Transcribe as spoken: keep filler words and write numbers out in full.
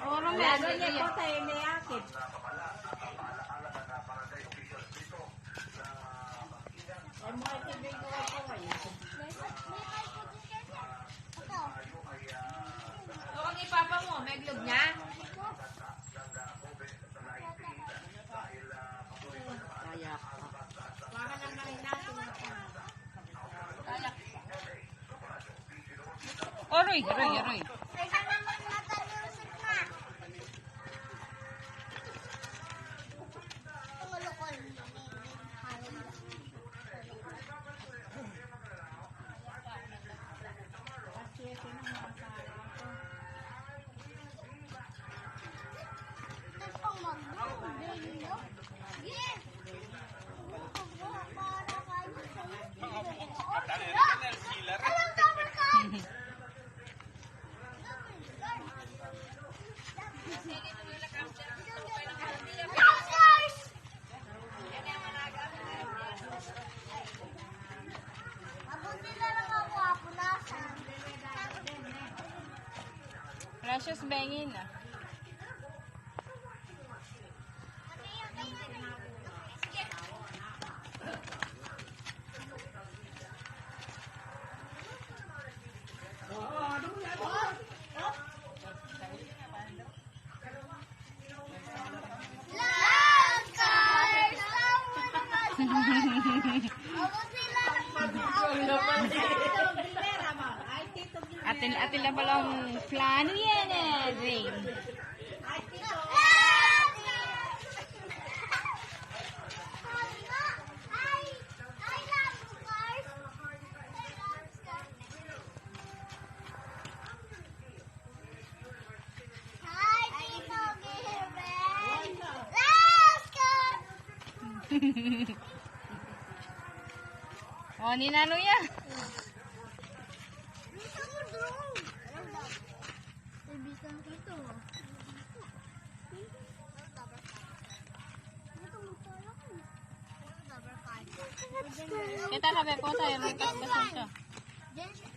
Roro, may ano niya po tayo, may akit. Ay, mga kaibigan ko, ay. Ito, ang ipapa mo, may glove niya? Kaya pa. Para lang marinasin na siya. Aroy, aroy, aroy. Precious, bengin na. Atin, atin lang palang plano yan, eh, Zing. Hi, Tito Gilbert. Let's go! O, ninanu ya? Bisa mo doon. Ibisan ko ito. Kita na, be, po tayo, may kaspasan siya. Diyan siya.